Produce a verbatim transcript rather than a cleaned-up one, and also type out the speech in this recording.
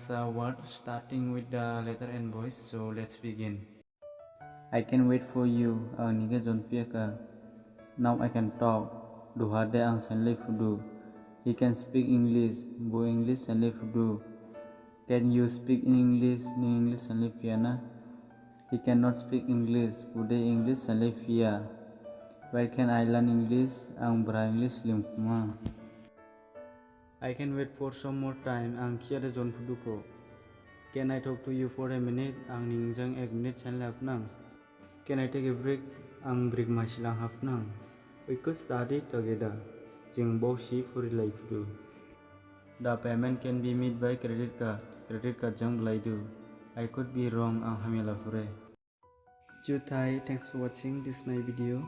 It's a word starting with the letter N voice, so let's begin. I can wait for you, ang ning khe jon phiyakha. Now I can talk, duha de ang sainlai phudu. He can speak English, bo English sainlai phudu. Can you speak in English, ning English sainlai phiyana? He cannot speak English, bo de English sainlai phiya. Where can I learn English, ang bra English slingphuma. I can wait for some more time, ang khiya de jon phudukho. Can I talk to you for a minute, ang ning jang ek minute sainlai hapnang? Can I take a break, ang break masi lang hapnang? We could study together, jing baosi phurilai phudu. The payment can be made by credit card, credit card jang blaidu. I could be wrong, ang hamya la phure. Juthai, thanks for watching this my video.